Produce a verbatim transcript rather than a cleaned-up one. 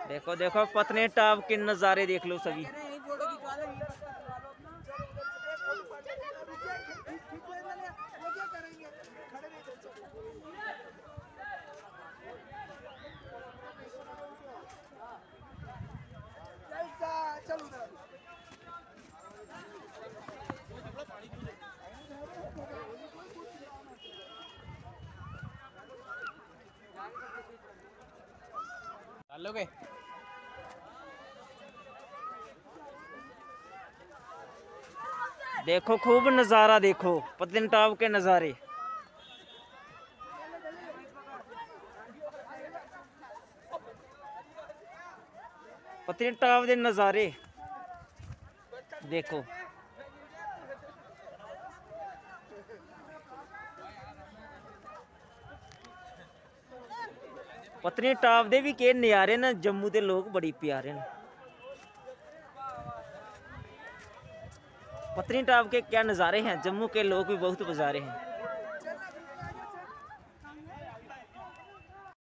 देखो, देखो, पत्नीटाप के नज़ारे देख लो सभी। चलो गए। देखो, खूब नज़ारा देखो, पत्नीटाप के नज़ारे। पत्नीटाप दे नज़ारे देखो। पत्नीटाप दे भी केह् नज़ारे न, जम्मू दे लोग बड़ी प्यारे न। पत्नीटाप के क्या नज़ारे हैं, जम्मू के लोग भी बहुत प्यारे हैं।